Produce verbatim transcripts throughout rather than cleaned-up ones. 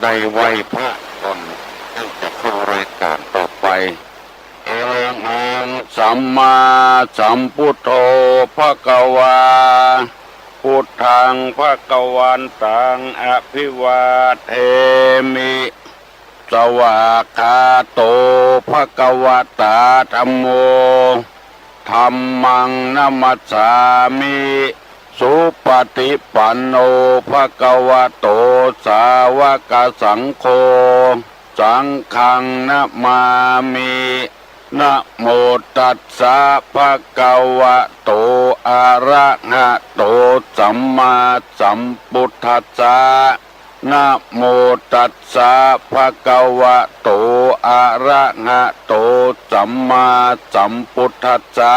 ได้ไหว้พระก่อน จึงจะเข้ารายการต่อไป อะระหังสัมมาสัมพุทโธ ภะคะวา พุทธัง ภะคะวันตัง อะภิวาเทมิ สวากขาโต ภะคะวะตา ธัมโม ธัมมัง นะมัสสามิ สุปะฏิปันโน ภะคะวะโต สาวกสังโฆ สังฆัง นะมามิ นะโมตัสสะ ภะคะวะโต อะระหะโต สัมมาสัมพุทธัสสะ นะโมตัสสะ ภะคะวะโต อะระหะโต สัมมาสัมพุทธัสสะ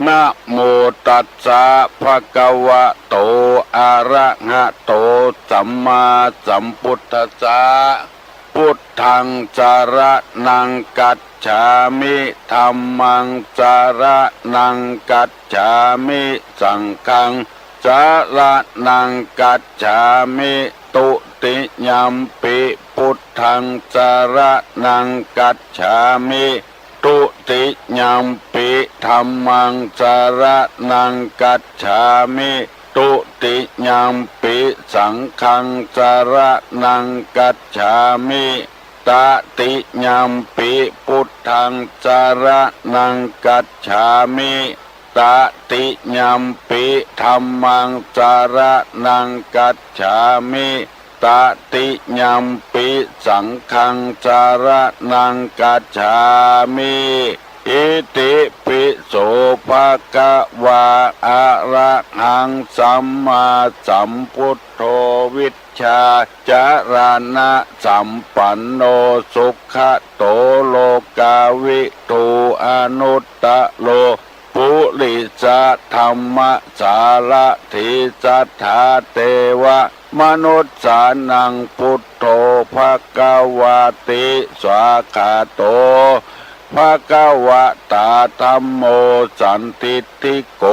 นะโมตัสสะ ภะคะวะโต อะระหะโต สัมมาสัมพุทธัสสะ พุทธัง สะระณัง กัจฉามิ ธัมมัง สะระณัง กัจฉามิ สังฆัง สะระณัง กัจฉามิ ตุติยัมปิ พุทธัง สะระณัง กัจฉามิ ตุติยัมปิ ธัมมัง สะระณัง กัจฉามิ ตุติยัมปิ สังฆัง สะระณัง กัจฉามิ ตะติยัมปิ พุทธัง สะระณัง กัจฉามิ ตะติยัมปิ ธัมมัง สะระณัง กัจฉามิ ตะติยัมปิ สังฆัง สะระณัง กัจฉามิ อิติปิโส ภะคะวา อะระหัง สัมมาสัมพุทโธ วิชชาจรณะสัมปันโน สุขะโต โลกาวิทู อนุตตะโร ปุริสะธัมมะสารถี สัทธาเตวะมนุสสานัง พุทโธ ภะคะวาติ สวากขาโต ภะคะวะตา ธัมโม สันทิฏฐิโก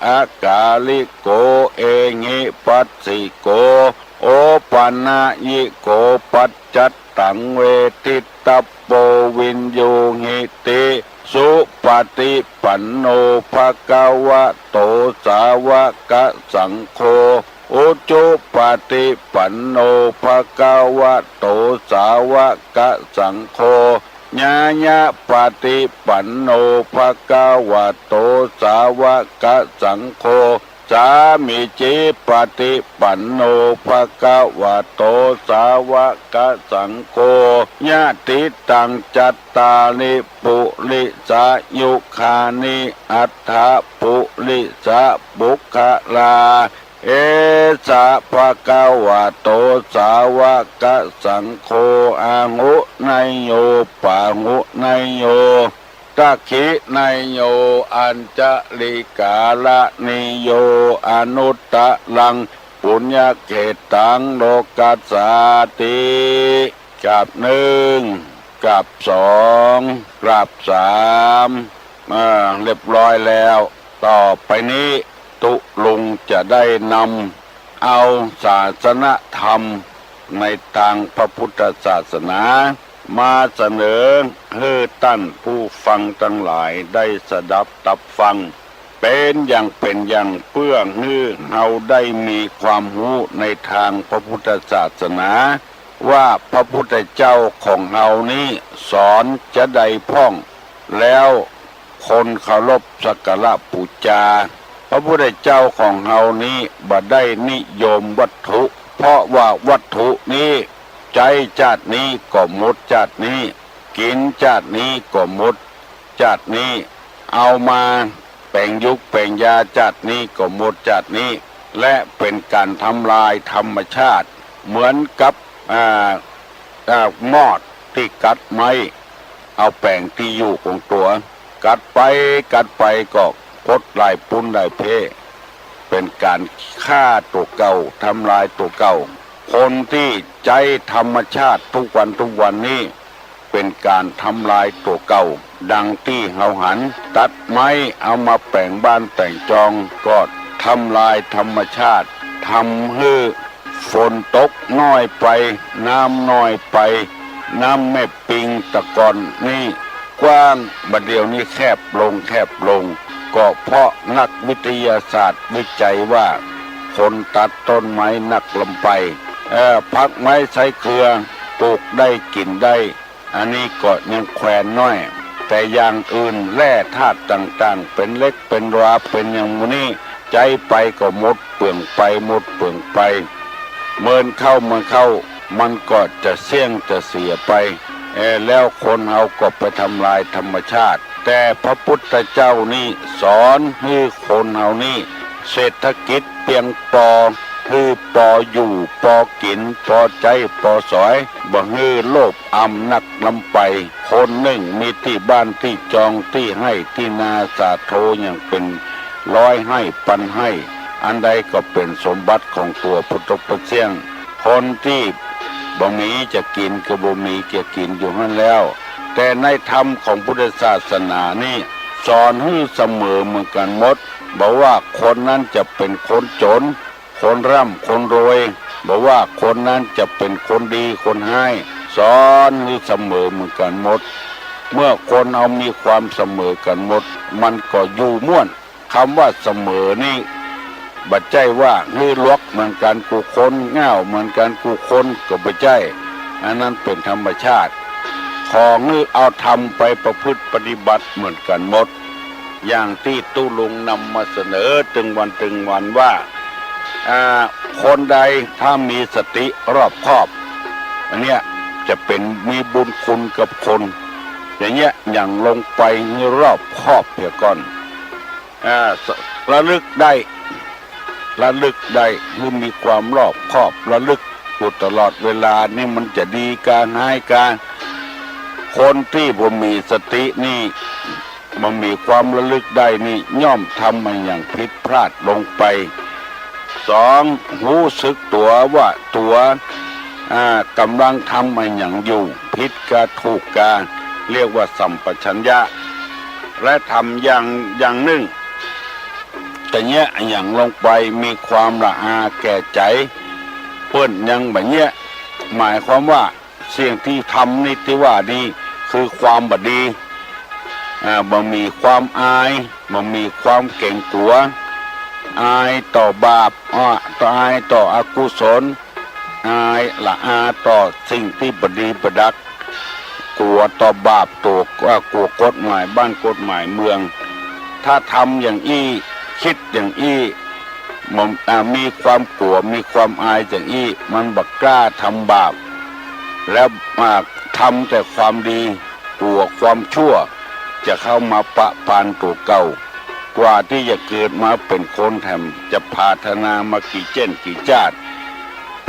อะกาลิโก เอหิปัสสิโก โอปะนะยิโก ปัจจัตตัง เวทิตตัปโป วิญญูหิติ สุปะฏิปันโน ภะคะวะโต สาวกสังโฆ อุจุปะฏิปันโน ภะคะวะโต สาวกสังโฆ ญาญาปะฏิปันโน ภะคะวะโต สาวกสังโฆ สามีจิปะฏิปันโน ภะคะวะโต สาวกสังโฆ ยะติตัง จัตตาริ ปุริสายุคานิ อัตถะปุริสะปุคคลา เอสะ ภะคะวะโต สาวกสังโฆ อาหุเนยโย ปาหุเนยโย ทักขิเนยโย อัญชะลิกาละนิโย อนุตตะรัง ปุญญะเขตตัง โลกัสสาติ กราบหนึ่ง กราบสอง กราบสาม อ่า เรียบร้อยแล้ว ต่อไปนี้ ตุ๊ลุงจะได้นำเอาศาสนธรรมในตางพระพุทธศาสนา มาเสนอหื้อต้านผู้ฟังตังหลายได้สดับตับฟัง เป๋นอย่างเป๋นอย่าง เปื้อหื้อเฮาได้มีความฮู้ในตางพระพุทธศาสนา ว่าพระพุทธเจ้าของเฮานี้สอนจาใดพ่อง แล้วคนเคารพสักการะปู๋จา พระพุทธเจ้าของเฮานี้บ่ได้นิยมวัตถุ เพราะว่าวัตถุนี้ใจ๊จาตินี้ก็หมดจาตินี้ กิ๋นจาตินี้ก็หมดจาตินี้ เอามาแป๋งยุกแป๋งยาจาตินี้ก็หมดจาตินี้ และเป๋นก๋านทำลายธรรมชาติ เหมือนกับ อ่า อ่า มอดตี้กัดไม้ เอาแป๋งตี้อยู่ของตั๋ว กัดไปกัดไปก็พดหลายปูนหลายเพ เป๋นก๋านฆ่าตั๋วเก่า ทำลายตั๋วเก่า คนตี้ใจ๊ธรรมชาติทุกวันทุกวันนี้ เป๋นก๋านทำลายตั๋วเก่า ดังตี้เฮาหัน ตัดไม้เอามาแป๋งบ้านแต่งจอง ก็ทำลายธรรมชาติ ทำหื้อ ฝนตกน้อยไป น้ำน้อยไป น้ำแม่ปิงตะก่อนนี่กว้าง บ่าเดี่ยวนี้แคบลง แคบลง ก็เพราะนักวิทยาศาสตร์วิจัยว่า คนตัดต้นไม้นักล้ำไป เอ่อ ผักไม้ไส้เกลือปลูกได้กิ๋นได้ อันนี้ก็ยังแควนน้อย แต่อย่างอื่นแร่ธาตุต่างๆ เป๋นเหล็กเป๋นหลาเป๋นหยังหมู่นี้ ใจ๊ไปก็หมดเปื้องไป หมดเปื้องไป เมินเข้า เมินเข้า มันก็จะเสี้ยงจะเสียไป เอ่อ แล้วคนเฮาก็ไปทำลายธรรมชาติ แต่พระพุทธเจ้านี่สอนหื้อคนเฮานี่เศรษฐกิจเปียงปอ หื้อปออยู่ ปอกิ๋น ปอใจ๊ ปอสอย บ่หื้อโลภอำนักล้ำไป คนนึ่งมีตี้บ้านตี้จอง ตี้ไฮ่ตี้นาสาโทอย่างเป๋นร้อยไฮ่ปันไฮ่ อันใดก็เป๋นสมบัติของตั๋วผู้ตกผู้เสี้ยง คนตี้บ่มีจะกิ๋นก็บ่มีจะกิ๋นอยู่หั้นแล้ว แต่ในธรรมของพุทธศาสนานี่สอนหื้อเสมอเหมือนกั๋นหมด บ่ว่าคนนั้นจะเป๋นคนจ๋น คนร่ำ คนรวย บ่ว่าคนนั้นจะเป๋นคนดี คนฮ้าย สอนหื้อเสมอเหมือนกั๋นหมด เมื่อคนเฮามีความเสมอกั๋นหมด มันก็อยู่ม่วน กำว่าเสมอนี่ บ่ใจ้ว่าหื้อหลวกเหมือนกั๋นกู้คน ง่าวเหมือนกั๋นกู้คน ก็บ่ใจ้ อันนั้นเป๋นธรรมชาติ ขอหื้อเอาธรรมไปประพฤติปฏิบัติเหมือนกั๋นหมด อย่างตี้ตุ๊ลุงนำมาเสนอตึงวันตึงวันว่า อ่า คนใดถ้ามีสติรอบคอบ อันเนี้ยจะเป๋นมีบุญคุณกับคน อย่างเนี้ย อย่างลงไปหื้อรอบคอบเหียก่อน อ่า ระลึกได้ ระลึกได้ หื้อมีความรอบคอบ ระลึกอยู่ตลอดเวลา นี่มันจะดีกาฮ้ายกา คนตี้บ่มีสตินี่ บ่มีความระลึกได้นี่ ย่อมทำอะหยังผิดพลาดลงไป สอง ฮู้สึกตั๋วว่าตั๋ว อ่า ก่ำลังทำอะหยังอยู่ ผิดกาถูกกา เรียกว่าสัมปชัญญะ และทำอย่าง อย่างนึ่ง จะเยียะอะหยังลงไป มีความละอาแก่ใจ๋ เปิ้นยังบ่เยียะ หมายความว่า สิ่งตี้ทำนี่ตี้ว่านี่คือความบ่ดี อ่า บ่มีความอาย บ่มีความเก๋งกั๋ว อายต่อบาป อ่า อายต่ออกุศล อายละอาต่อสิ่งตี้บ่ดีบ่ดัก กั๋วต่อบาป ตั๋ว อ่า กั๋วกฎหมายบ้านกฎหมายเมือง ถ้าทำอย่างอี้ กึ๊ดอย่างอี้ บ่ อ่า มีความกั๋ว มีความอายอย่างอี้ มันบ่กล้าทำบาป แล้ว อ่า ทำแต่ความดี กั๋วความชั่วจะเข้ามาปะปานตั๋วเก่า กว่าตี้จะเกิดมาเป๋นคนแถมจะผาถนามากี่เจ้นกี่จ้าด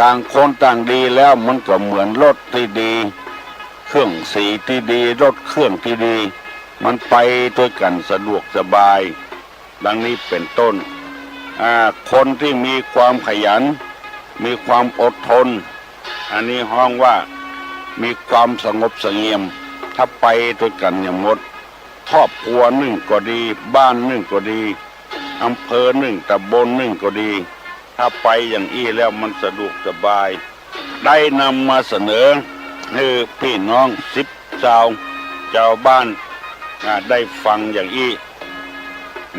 ต่างคนต่างดีแล้ว มันก็เหมือนรถตี้ดี เครื่องสีตี้ดี รถเครื่องตี้ดี มันไปตวยกั๋นสะดวกสบาย ดังนี้เป๋นต้น อ่า คนตี้มีความขยัน มีความอดทน อันนี้ฮ้องว่ามีความสงบเสงี่ยม ถ้าไปตวยกั๋นอย่างหมด ครอบครัวนึ่งก็ดี บ้านนึ่งก็ดี อำเภอนึ่ง ตำบลนึ่งก็ดี ถ้าไปอย่างอี้แล้วมันสะดวกสบาย ได้นำมาเสนอหื้อปี้น้องสิบจาว จาวบ้าน อ่า ได้ฟังอย่างอี้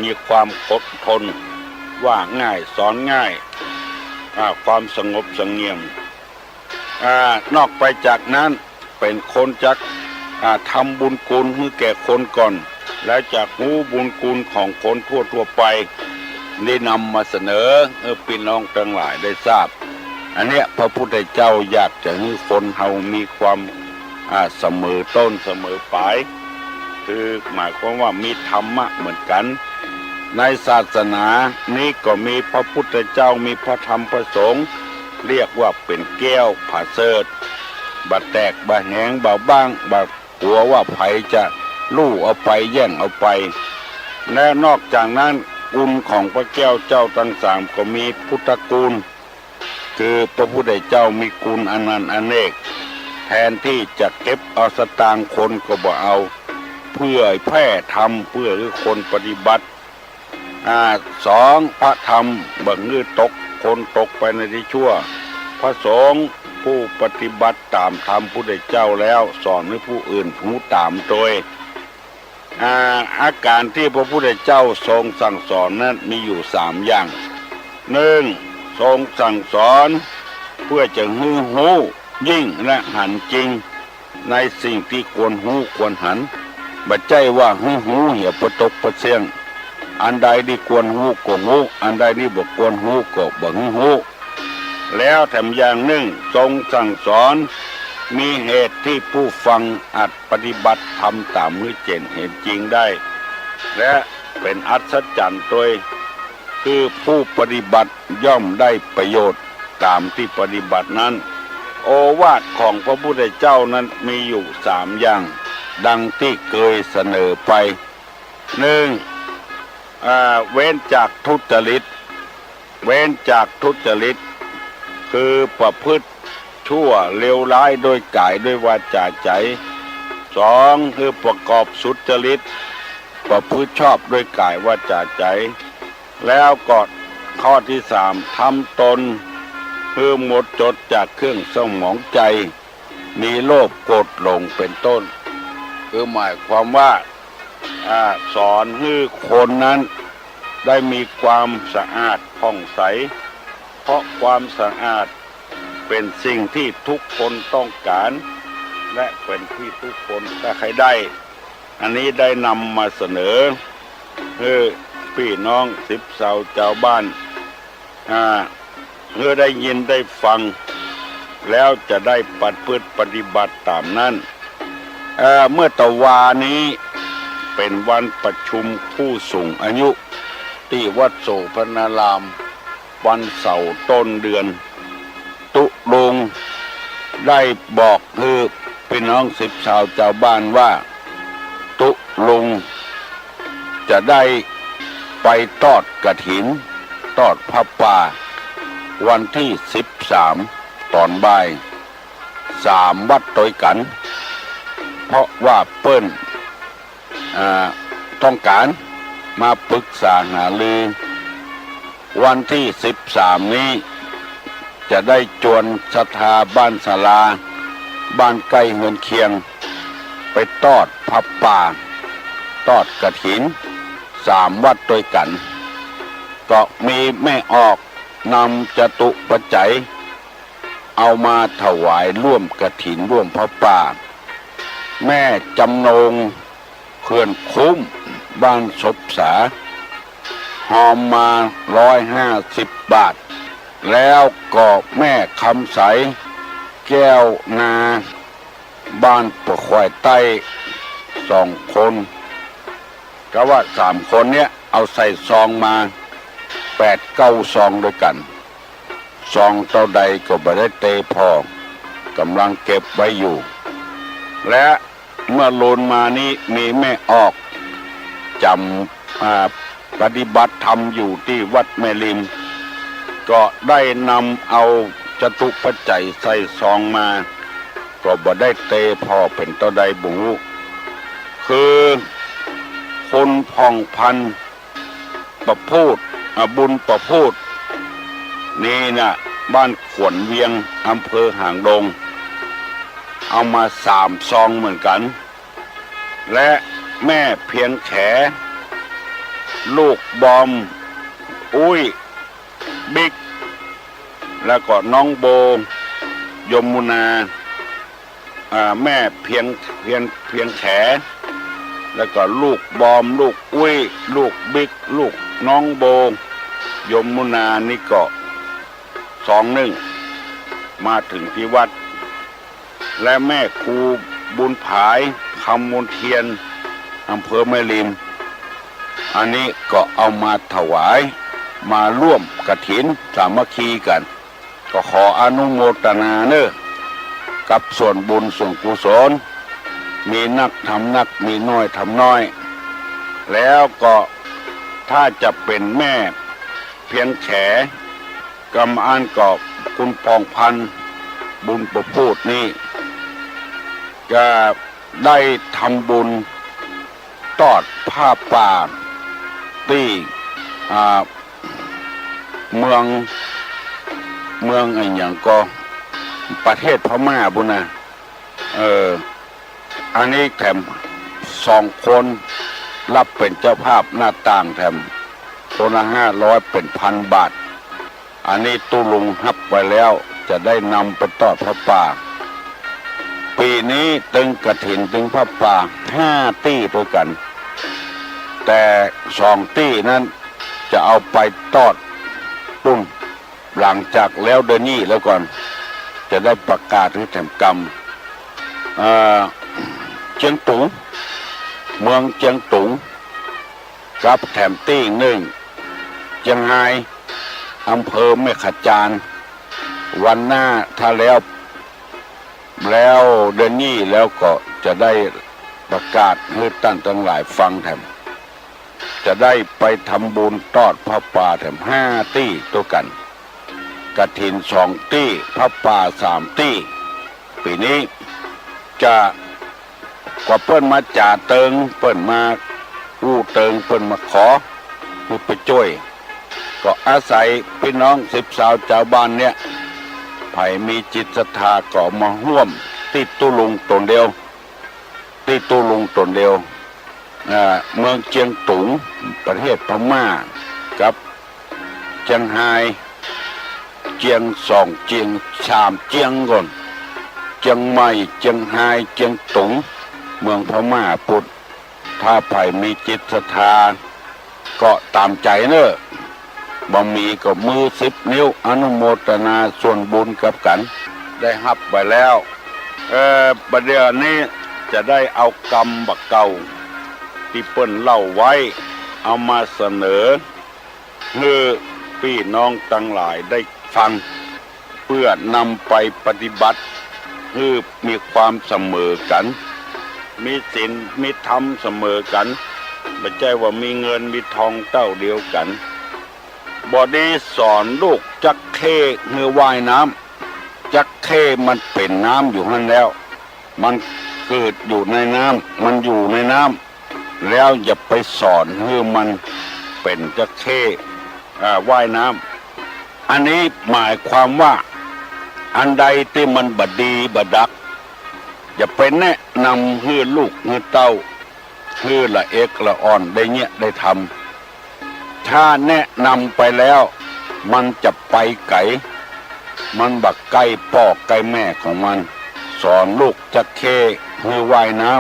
มีความอดทน ว่าง่ายสอนง่าย อ่า ความสงบเสงี่ยม อ่า นอกไปจากนั้น เป๋นคนจัก อ่า ทำบุญคุณหื้อแก่คนก่อน แล้วจักฮู้บุญคุณของคนทั่วๆ ไป ได้นำมาเสนอหื้อปี้น้องตังหลายได้ทราบ อันเนี้ยพระพุทธเจ้าอยากจะหื้อคนเฮามีความ อ่า เสมอต้นเสมอปลาย คือหมายความว่ามีธรรมะเหมือนกั๋น ในศาสนานี้ก็มีพระพุทธเจ้า มีพระธรรมพระสงฆ์ เรียกว่าเป๋นแก้วผาเสิร์ฐ บ่แตก บ่แหง บ่บ้าง บ่กั๋วว่าใผจะลู่เอาไป แย่งเอาไป และนอกจากนั้น คุณของพระแก้วเจ้าตังสามก็มีพุทธคุณ คือพระพุทธเจ้ามีคุณอนันต์อเนก แทนตี้จะเก็บเอาสตางค์คนก็บ่เอา เผยแผ่ธรรม เพื่อหื้อคนปฏิบัติ อ่า สอง พระธรรมบ่หื้อตก คนตกไปในตี้ชั่ว พระสงฆ์ผู้ปฏิบัติต๋ามธรรมพุทธเจ้าแล้วสอนหื้อผู้อื่นฮู้ต๋ามตวย อ่า อาก๋านตี้พระพุทธเจ้าทรงสั่งสอนนั้นมีอยู่สามอย่าง นึ่ง ทรงสั่งสอนเปื้อจะหื้อฮู้ยิ่งและหันจริงในสิ่งตี้ควรฮู้ควรหัน บ่ใจ้ว่าหื้อฮู้เหียปะตกปะเสี้ยง อันใดตี้ควรฮู้ก็ฮู้ อันใดตี้บ่ควรฮู้ก็บ่หื้อฮู้ แล้วแถมอย่างนึ่งทรงสั่งสอน มีเหตุตี้ผู้ฟังอาจปฏิบัติธรรมต๋ามหื้อเจ๋นเห็นจริงได้ และเป๋นอัศจรรย์ตวย คือผู้ปฏิบัติย่อมได้ประโยชน์ต๋ามตี้ปฏิบัตินั้น โอวาทของพระพุทธเจ้านั้นมีอยู่สามอย่าง ดังตี้เกยเสนอไป นึ่ง อ่า เว้นจากทุจริต เว้นจากทุจริต คือประพฤติชั่วเลวร้ายด้วยก๋ายด้วยวาจ๋าใจ๋ สอง คือประกอบสุจริต ประพฤติชอบด้วยก๋ายวาจ๋าใจ๋ แล้วก็ข้อตี้สาม ทำตนหื้อหมดจดจากเครื่องเศร้าหมองใจ๋ มีโลภโกรธหลงเป๋นต้น คือหมายความว่า อ่า สอนหื้อคนนั้นได้มีความสะอาดผ่องใส เพราะความสะอาดเป๋นสิ่งตี้ทุกคนต้องก๋าน และเป๋นตี้ทุกคนก็ใค่ได้ อันนี้ได้นำมาเสนอหื้อปี้น้องสิบเซาจาวบ้าน อ่า หื้อได้ยินได้ฟัง แล้วจะได้ประพฤติปฏิบัติต๋ามนั้น เอ่อ เมื่อตะวานี้เป๋นวันประชุมผู้สูงอายุ ตี้วัดโสภณาราม วันเสาร์ต้นเดือน ตุ๊ลุงได้บอกหื้อปี้น้องสิบเซาจาวบ้านว่า ตุ๊ลุงจะได้ไปทอดกฐิน ทอดผ้าป่า วันตี้สิบสาม ต๋อนบ่าย สามวัดตวยกั๋น เพราะว่าเปิ้น อ่า ต้องก๋านมาปรึกษาหารือ วันตี้สิบสามนี้ จะได้จวนศรัทธาบ้านศาลา บ้านใก้เฮือนเคียง ไปทอดผ้าป่า ทอดกฐิน สามวัดตวยกั๋น ก็มีแม่ออกนำจตุปัจจัย เอามาถวายร่วมกฐินร่วมผ้าป่า แม่จำนง เขื่อนคุ้ม บ้านศพสา ฮอมมาร้อยห้าสิบบาท แล้วก็แม่คำใส แก้วนา บ้านป่าควายใต้ สองคน ก็ว่าสามคนเนี้ยเอาใส่ซองมาแปดเก้าซองตวยกั๋น ซองเต้าใดก็บ่ได้เตผ่อ ก่ำลังเก็บไว้อยู่ และเมื่อลูนมานี้มีแม่ออกจ๋ำ อ่า ปฏิบัติธรรมอยู่ตี้วัดแม่ริม ก็ได้นำเอาจตุปัจจัยใส่ซองมา ก็บ่ได้เตผ่อเป๋นเต้าใดบ่ฮู้ คือคุณผ่องพันธ์ ประพูด อ่า บุญประพูด นี่นะ บ้านขวนเวียง อำเภอหางดง เอามาสามซองเหมือนกั๋น และแม่เพียงแข ลูกบอม อุ๊ย บิ๊ก แล้วก็น้องโบ ยมุนา อ่า แม่เพียง เพียง เพียงแข แล้วก็ลูกบอม ลูกอุ๊ย ลูกบิ๊ก ลูกน้องโบ ยมุนานี่ก็ซองนึ่ง มาถึงตี้วัด และแม่ครูบุญผาย คำมนเทียน อำเภอแม่ริม อันนี้ก็เอามาถวาย มาร่วมกฐินสามัคคีกั๋น ก็ขออนุโมทนาเน้อ กับส่วนบุญส่วนกุศล มีนักทำนัก มีน้อยทำน้อย แล้วก็ถ้าจะเป๋นแม่เพียงแข กำอันก็คุณผ่องพันธ์ บุญประพูดนี่ ก็ได้ทำบุญทอดผ้าป่าตี้ อ่า เมือง เมืองอะหยังก็ ประเทศพม่าปู้นนะ เออ อันนี้แถมสองคน ฮับเป๋นเจ้าภาพหน้าต่างแถม คนละห้าร้อย เป๋นพันบาท อันนี้ตุ๊ลุงฮับไว้แล้ว จะได้นำไปตอดผ้าป่า ปี๋นี้ตึงกฐินตึงผ้าป่าห้าตี้ตวยกั๋น แต่สองตี้นั้นจะเอาไปตอดปู้น หลังจากแล้วเดือนนี้แล้วก่อน จะได้ประกาศหื้อแถมกำ เอ่อ เจียงตุง เมืองเจียงตุง กับแถมตี้นึ่ง เจียงฮาย อำเภอแม่ขะจาน วันหน้าถ้าแล้ว แล้วเดือนนี้แล้วก็จะได้ประกาศหื้อต้านตังหลายฟังแถม จะได้ไปทำบุญตอดผ้าป่าแถมห้าตี้ตวยกั๋น กฐินสองตี้ ผ้าป่าสามตี้ ปี๋นี้จะ กว่าเปิ้นมาจ๋าเติง เปิ้นมาอู้เติง เปิ้นมาขอหื้อไปจ้วย ก็อาศัยปี้น้องสิบสาวจาวบ้านเนี่ย ใผมีจิตศรัทธาก็มาฮ่วมตี้ตุ๊ลุงต๋นเดียว ตี้ตุ๊ลุงต๋นเดียว อ่า เมืองเจียงตุง ประเทศพม่า กับ เจียงฮาย เจียงสองเจียง สามเจียงก่อน เจียงใหม่ เจียงฮาย เจียงตุง เมืองพม่าปู้น ถ้าใผมีจิตศรัทธา ก็ต๋ามใจ๋เน่อ บ่มีก็มือสิบนิ้ว อนุโมทนาส่วนบุญกับกั๋น ได้ฮับไว้แล้ว เอ่อ บ่าเดี่ยวนี้จะได้เอากำบ่าเก่า ตี้เปิ้นเล่าไว้ เอามาเสนอ หื้อปี้น้องตังหลายได้ฟัง เปื้อนำไปปฏิบัติ หื้อมีความเสมอกั๋น มีศีล มีธรรมเสมอกั๋น บ่ใจ้ว่ามีเงินมีทองเต้าเดียวกั๋น บ่ดีสอนลูกจั๊กเข้หื้อว่ายน้ำ จั๊กเข้มันเป๋นน้ำอยู่หั้นแล้ว มันเกิดอยู่ในน้ำ มันอยู่ในน้ำ แล้วอย่าไปสอนหื้อมันเป๋นจั๊กเข้ อ่า ว่ายน้ำ อันนี้หมายความว่า อันใดตี้มันบ่ดีบ่ดัก อย่าไปแนะนำหื้อลูกหื้อเต้า หื้อละเอกละอ่อนได้เยียะได้ทำ ถ้าแนะนำไปแล้ว มันจะไปไก๋ มันบ่ใก้ป้อใก้แม่ของมัน สอนลูกจั๊กเข้หื้อว่ายน้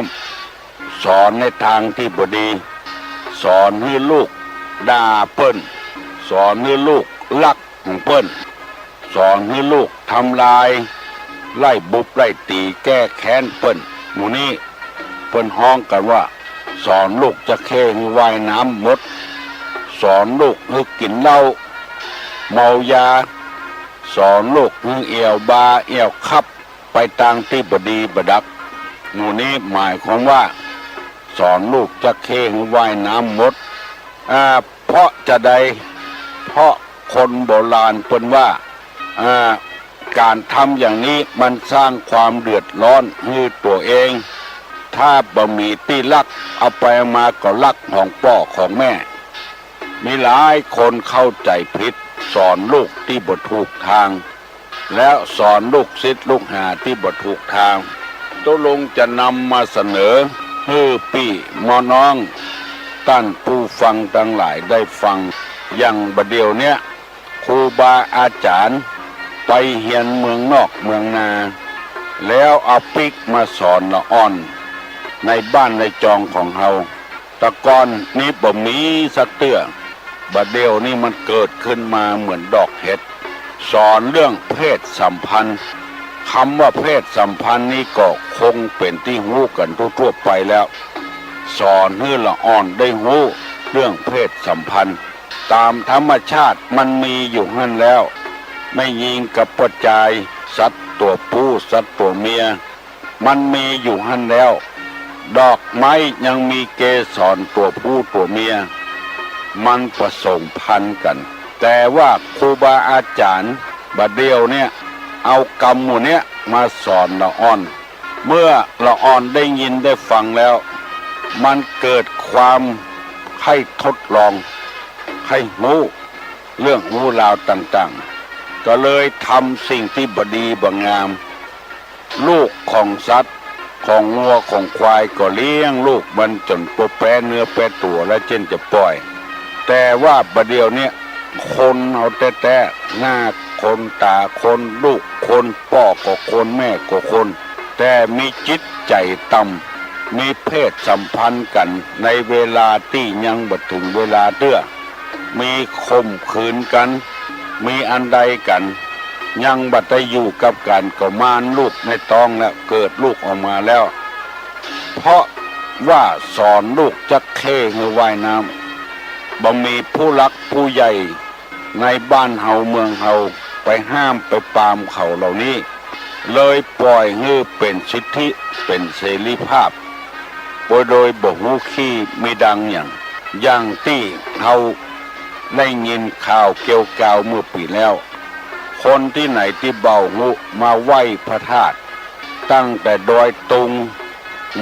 ำ สอนในตางตี้บ่ดี สอนหื้อลูกด่าเปิ้น สอนหื้อลูกลักของเปิ้น สอนหื้อลูกทำลาย ไล่บุบไล่ตี๋แก้แค้นเปิ้น หมู่นี้เปิ้นฮ้องกั๋นว่า สอนลูกจั๊กเข้หื้อว่ายน้ำหมด สอนลูกหื้อกิ๋นเหล้า เมายา สอนลูกหื้อแอ่วบาร์แอ่วคับ ไปตางตี้บ่ดีบ่ดัก หมู่นี้หมายความว่า สอนลูกจั๊กเข้หื้อว่ายน้ำหมด อ่า เพราะจาใด เพราะคนโบราณเปิ้นว่า อ่า ก๋านทำอย่างนี้มันสร้างความเดือดร้อนหื้อตั๋วเอง ถ้าบ่มีตี้ลัก เอาไปเอามาก็ลักของป้อของแม่ มีหลายคนเข้าใจ๋ผิด สอนลูกตี้บ่ถูกตาง แล้วสอนลูกศิษย์ลูกหาตี้บ่ถูกตาง ตุ๊ลุงจะนำมาเสนอหื้อปี้มอน้อง ต้านผู้ฟังตังหลายได้ฟัง อย่างบ่าเดี่ยวเนี้ย ครูบาอาจ๋ารย์ไปเฮียนเมืองนอกเมืองนา แล้วเอาปิ๊กมาสอนละอ่อน ในบ้านในจองของเฮา แต่ก่อนนี้บ่มีสักเตื้อ บ่าเดี่ยวนี้มันเกิดขึ้นมาเหมือนดอกเห็ด สอนเรื่องเพศสัมพันธ์ กำว่าเพศสัมพันธ์นี้ก็คงเป๋นตี้ฮู้กั๋นทั่วๆ ไปแล้ว สอนหื้อละอ่อนได้ฮู้เรื่องเพศสัมพันธ์ ต๋ามธรรมชาติมันมีอยู่หั้นแล้ว แม่ญิงกับป้อจาย สัตว์ตั๋วผู้สัตว์ตั๋วเมีย มันมีอยู่หั้นแล้ว ดอกไม้ยังมีเกสรตั๋วผู้ตั๋วเมีย มันผสมพันธุ์กั๋น แต่ว่าครูบาอาจ๋ารย์บ่าเดี่ยวเนี้ย เอากำหมู่เนี้ยมาสอนละอ่อน เมื่อละอ่อนได้ยินได้ฟังแล้ว มันเกิดความใค่ทดลอง ใค่ฮู้เรื่องฮู้ราวต่าง ก็เลยทำสิ่งตี้บ่ดีบ่งาม ลูกของสัตว์ ของงัวของควายก็เลี้ยงลูกมันจ๋นปวแป๊เนื้อแป๊ตั๋วแล้วเจ้นจะป่อย แต่ว่าบ่าเดี่ยวเนี้ย คนเฮาแต๊ๆ หน้าคนต๋าคน ลูกคน ป้อก็คน แม่ก็คน แต่มีจิตใจ๋ต่ำ มีเพศสัมพันธ์กั๋นในเวลาตี้ยังบ่เถิงเวลาเตื้อ มีข่มขืนกั๋น มีอันใดกั๋น ยังบ่ได้อยู่กับกั๋น ก็มานลูกในต๊องแล้ว เกิดลูกออกมาแล้ว เพราะว่าสอนลูกจักเข้หื้อว่ายน้ำ บ่มีผู้หลักผู้ใหญ่ในบ้านเฮาเมืองเฮาไปห้ามไปปรามเขาเหล่านี้ เลยป่อยหื้อเป๋นสิทธิ เป๋นเสรีภาพ โดยบ่ฮู้ขี้มีดังหยัง อย่างตี้เฮาได้ยินข่าวเกี่ยวกาวเมื่อปี๋แล้ว คนตี้ไหนตี้เบาฮู้มาไหว้พระธาตุ ตั้งแต่ดอยตุง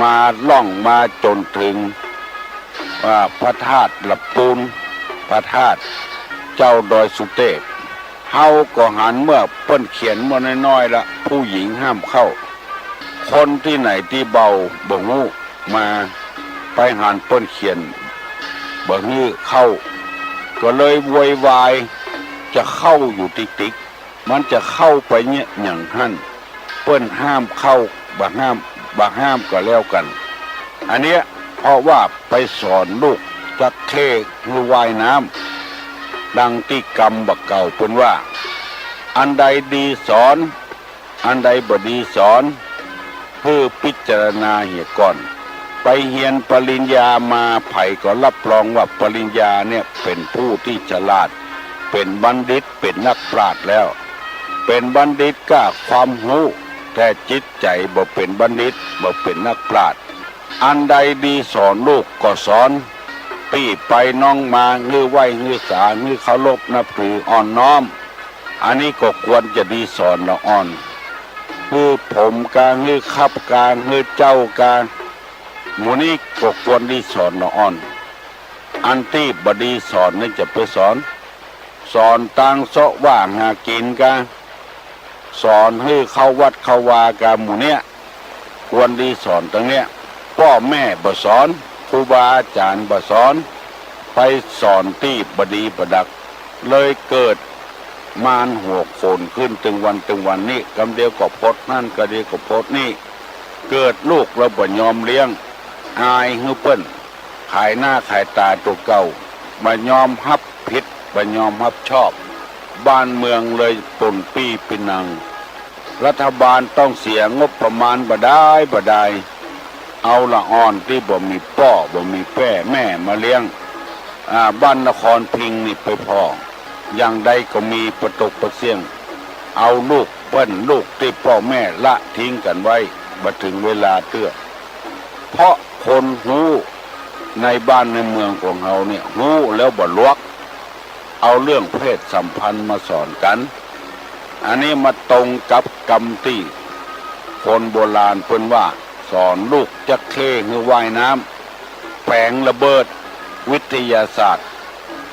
มาล่องมาจ๋นเถิง อ่า พระธาตุละปูน พระธาตุเจ้าดอยสุเตพ เฮาก็หันเมื่อเปิ้นเขียนเมื่อน้อยๆ ละ ผู้หญิงห้ามเข้า คนตี้ไหนตี้เบาบ่ฮู้มา ไปหันเปิ้นเขียนบ่หื้อเข้า ก็เลยโวยวาย จะเข้าอยู่ติ๊กๆ มันจะเข้าไปเยียะหยังหั้น เปิ้นห้ามเข้า บ่ห้าม บ่ห้ามก็แล้วกั๋น อันเนี้ย เพราะว่าไปสอนลูกจักเข้หื้อว่ายน้ำ ดังตี้กำบ่าเก่าเปิ้นว่า อันใดดีสอน อันใดบ่ดีสอน หื้อพิจารณาเหียก่อน ไปเฮียนปริญญามา ใผก็รับรองว่าปริญญาเนี่ยเป๋นผู้ตี้ฉลาด เป๋นบัณฑิต เป๋นนักปราชญ์แล้ว เป๋นบัณฑิตก้าความฮู้ แต่จิตใจ๋บ่เป๋นบัณฑิต บ่เป๋นนักปราชญ์ อันใดดีสอนลูกก็สอน ปี้ไปน้องมา หื้อไหว้หื้อสา หื้อเคารพนับถืออ่อนน้อม อันนี้ก็ควรจะดีสอนละอ่อน หื้อผมกา หื้อคับกา หื้อเจ้ากา หมู่นี้ก็ควรดีสอนละอ่อน อันตี้บ่ดีสอนนี่จะไปสอน สอนตางเซาะว่าหากิ๋นกา สอนหื้อเข้าวัดเข้าวากา หมู่เนี้ย ควรดีสอนตังเนี้ย ป้อแม่บ่สอน ครูบาอาจ๋ารย์บ่สอน ไปสอนตี้บ่ดีบ่ดัก เลยเกิดมารหัวโขนขึ้นตึงวันตึงวันนี้ กำเดียวก็พดหั้น กำเดียวก็พดนี่ เกิดลูกแล้วบ่ยอมเลี้ยง อายหื้อเปิ้น ขายหน้าขายต๋าตั๋วเก่า บ่ยอมฮับผิด บ่ยอมฮับชอบ บ้านเมืองเลยป่นปี้ปินัง รัฐบาลต้องเสียงบประมาณบ่ดายบ่ดาย เอาละอ่อนตี้บ่มีป้อบ่มีแป้แม่มาเลี้ยง อ่า บ้านนครพิงค์นี่ไปผ่อ อย่างใดก็มีปะตกปะเสี้ยง เอาลูกเปิ้น ลูกตี้ป้อแม่ละทิ้งกั๋นไว้ บ่เถิงเวลาเตื้อ เพราะคนฮู้ในบ้านในเมืองของเฮาเนี่ย ฮู้แล้วบ่ลวก เอาเรื่องเพศสัมพันธ์มาสอนกั๋น อันนี้มาตรงกับกำตี้คนโบราณเปิ้นว่า สอนลูกจักเข้หื้อว่ายน้ำ แป๋งระเบิด วิทยาศาสตร์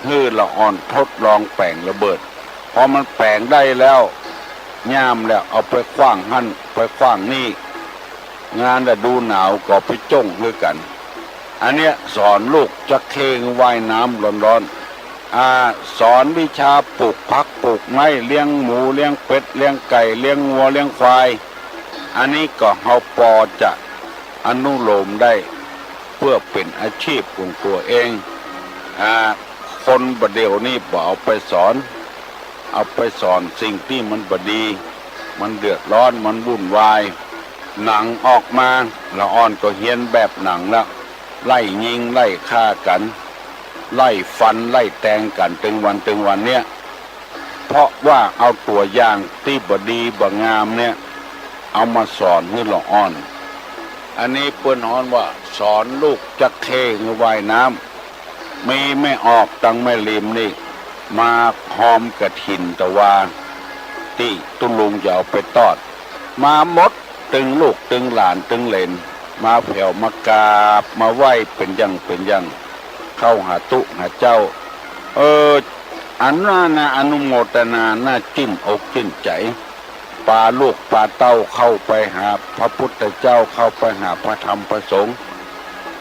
หื้อละอ่อนทดลองแป๋งระเบิด พอมันแป๋งได้แล้ว ย่ามแล้วเอาไปขว้างหั้น ไปขว้างนี่ งานฤดูหนาวก็ไปจ้งหื้อกั๋น อันเนี้ยสอนลูกจักเข้ว่ายน้ำร้อนๆ อ่า สอนวิชาปลูกผักปลูกไม้ เลี้ยงหมูเลี้ยงเป็ดเลี้ยงไก่เลี้ยงงัวเลี้ยงควาย อันนี้ก็เฮาปอจะอนุโลมได้ เปื้อเป๋นอาชีพของตั๋วเอง อ่า คนบ่าเดี่ยวนี้บ่เอาไปสอน เอาไปสอนสิ่งตี้มันบ่ดี มันเดือดร้อน มันวุ่นวาย หนังออกมา ละอ่อนก็เฮียนแบบหนังแล้ว ไล่ยิงไล่ฆ่ากั๋น ไล่ฟันไล่แตงกั๋นตึงวันตึงวันเนี้ย เพราะว่าเอาตั๋วอย่างตี้บ่ดีบ่งามเนี่ย เอามาสอนหื้อละอ่อน อันนี้เปิ้นฮ้องว่าสอนลูกจักเข้หื้อว่ายน้ำ มีแม่ออกตังแม่ริมนี่ มาฮอมกฐินตะวา ตี้ตุ๊ลุงจะเอาไปตอด มาหมด ตึงลูกตึงหลานตึงเหลน มาแผวมากราบมาไหว้เป๋นอย่างเป๋นอย่าง เข้าหาตุ๊หาเจ้า เออ อันนั้นนะ อนุโมตนา น่าจื้นอกจื้นใจ๋ ปาลูกปาเต้าเข้าไปหาพระพุทธเจ้า เข้าไปหาพระธรรมพระสงฆ์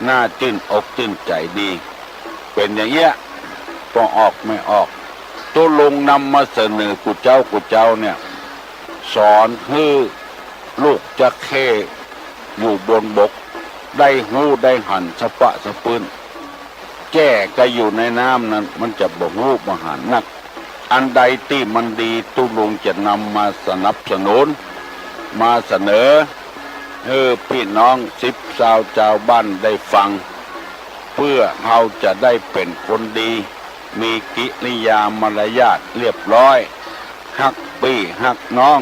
น่าจื้นอกจื้นใจ๋ดี เป๋นอย่างเนี้ย ป้อออกไม่ออก ตุ๊ลุงนำมาเสนอกู้เจ๊ากู้เจ๊าเนี่ย สอนหื้อลูกจระเข้อยู่บนบก ได้ฮู้ได้หันสะปะสะปื้น แจ้ก็อยู่ในน้ำนั้น มันจะบ่ฮู้บ่หันนัก อันใดตี้มันดี ตุ๊ลุงจะนำมาสนับสนุน มาเสนอ หื้อปี้น้องสิบซาวจาวบ้านได้ฟัง เปื้อเฮาจะได้เป๋นคนดี มีกิริยามารยาทเรียบร้อย ฮักปี้ฮักน้อง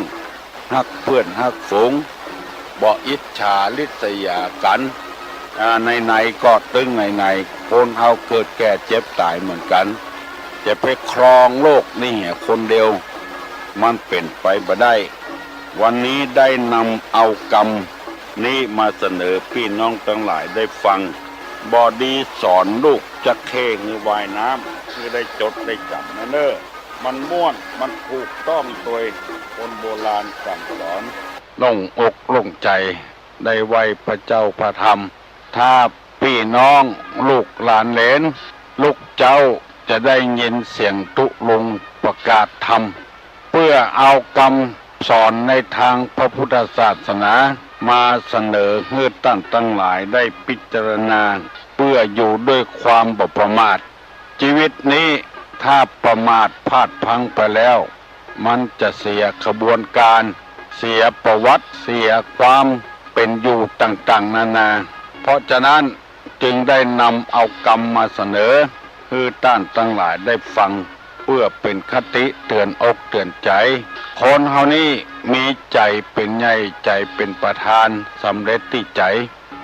ฮักเปื้อนฮักฝูง บ่อิจฉาริษยากั๋น อ่า ไหนๆ ก็ตึงไหนๆ คนเฮาเกิดแก่เจ็บต๋ายเหมือนกั๋น จะไปครองโลกนี้เหียคนเดียว มันเป๋นไปบ่ได้ วันนี้ได้นำเอากำนี้มาเสนอปี้น้องตังหลายได้ฟัง บ่ดีสอนลูกจระเข้หื้อว่ายน้ำ หื้อได้จดได้จ๋ำนะเน่อ มันม่วน มันถูกต้องโตยคนโบราณสั่งสอน โล่งอกโล่งใจ๋ ได้ไหว้พระเจ้าพระธรรม ถ้าปี้น้องลูกหลานเหลน ลูกเจ้าจะได้ยินเสียงตุ๊ลุงประกาศธรรม เปื้อเอากำสอนในตางพระพุทธศาสนา มาเสนอหื้อต้านตังหลายได้พิจารณา เปื้ออยู่ด้วยความบ่ประมาท จีวิตนี้ถ้าประมาทพลาดพลั้งไปแล้ว มันจะเสียขบวนก๋าน เสียประวัติ เสียความเป๋นอยู่ต่างๆ นานา เพราะฉะนั้นจึงได้นำเอากำมาเสนอ หื้อต้านตังหลายได้ฟัง เปื้อเป๋นคติเตื๋อนอกเตื๋อนใจ๋ คนเฮานี้มีใจ๋เป๋นใหญ่ ใจ๋เป๋นประธาน สำเร็จตี้ใจ๋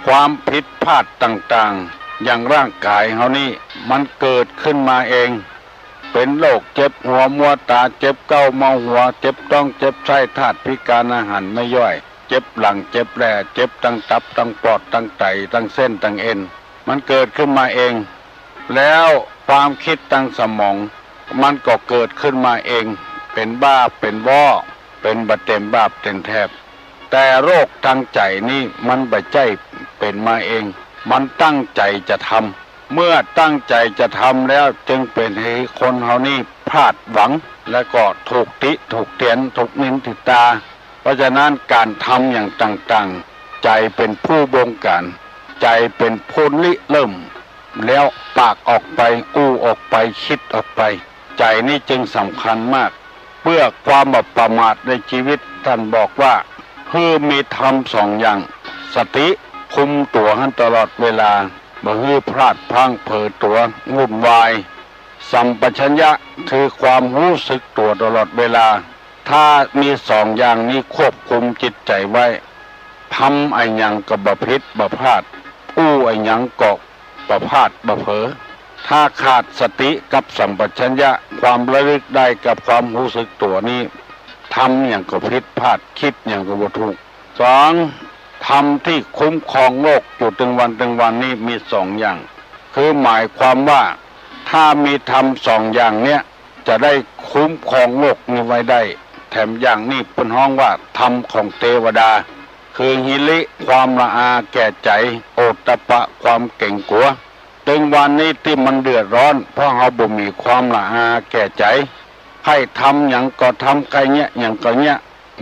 ความผิดพลาดต่างๆ อย่างร่างก๋ายเฮานี้ มันเกิดขึ้นมาเอง เป๋นโรคเจ็บหัวมัวต๋า เจ็บเก๊าเมาหัว เจ็บต๊อง เจ็บไส้ ธาตุพิก๋าน อาหารไม่ย่อย เจ็บหลัง เจ็บแล่ เจ็บตังตับ ตังปอด ตังไต ตังเส้น ตังเอ็น มันเกิดขึ้นมาเอง แล้วความกึ๊ดตังสมอง มันก็เกิดขึ้นมาเอง เป๋นบ้า เป๋นว้อ เป๋นบ่เต๋มบาปเต๋มแถบ แต่โรคตางใจ๋นี้มันบ่ใจ้เป๋นมาเอง มันตั้งใจ๋จะทำ เมื่อตั้งใจ๋จะทำแล้วจึงเป๋นหื้อคนเฮานี้พลาดหวัง แล้วก็ถูกติถูกเตียน ถูกนินถูกตา เพราะฉะนั้นก๋านทำอย่างต่างๆ ใจ๋เป๋นผู้บงก๋าน ใจ๋เป๋นผู้ริเริ่ม แล้วปากออกไป อู้ออกไป กึ๊ดออกไป ใจ๋นี้จึงสำคัญมาก เปื้อความบ่ประมาทในจีวิต ต้านบอกว่า หื้อมีธรรมสองอย่าง สติคุมตั๋วหั้นตลอดเวลา บ่หื้อพลาดพลั้งเผลอตั๋ววุ่นวาย สัมปชัญญะคือความฮู้สึกตั๋วตลอดเวลา ถ้ามีสองอย่างนี้ควบคุมจิตใจ๋ไว้ ทำอะหยังก็บ่ผิดบ่พลาด อู้อะหยังก็บ่พลาดบ่เผลอ ถ้าขาดสติกับสัมปชัญญะ ความระลึกได้กับความฮู้สึกตั๋วนี้ ทำหยังก็ผิดพลาด กึ๊ดหยังก็บ่ถูก สอง ธรรมที่คุ้มครองโลกอยู่ตึงวันตึงวันนี้มีสองอย่าง คือหมายความว่า ถ้ามีธรรมสองอย่างเนี้ย จะได้คุ้มครองโลกนี้ไว้ได้ แถมอย่างนี้เปิ้นฮ้องว่าธรรมของเตวดา คือหิริ ความละอาแก่ใจ๋ โอตตัปปะ ความเก๋งกั๋ว ตึงวันนี้ตี้มันเดือดร้อน เพราะเฮาบ่มีความละอาแก่ใจ๋ ใค่ทำหยังก็ทำ ใค่เยียะหยังก็เยียะ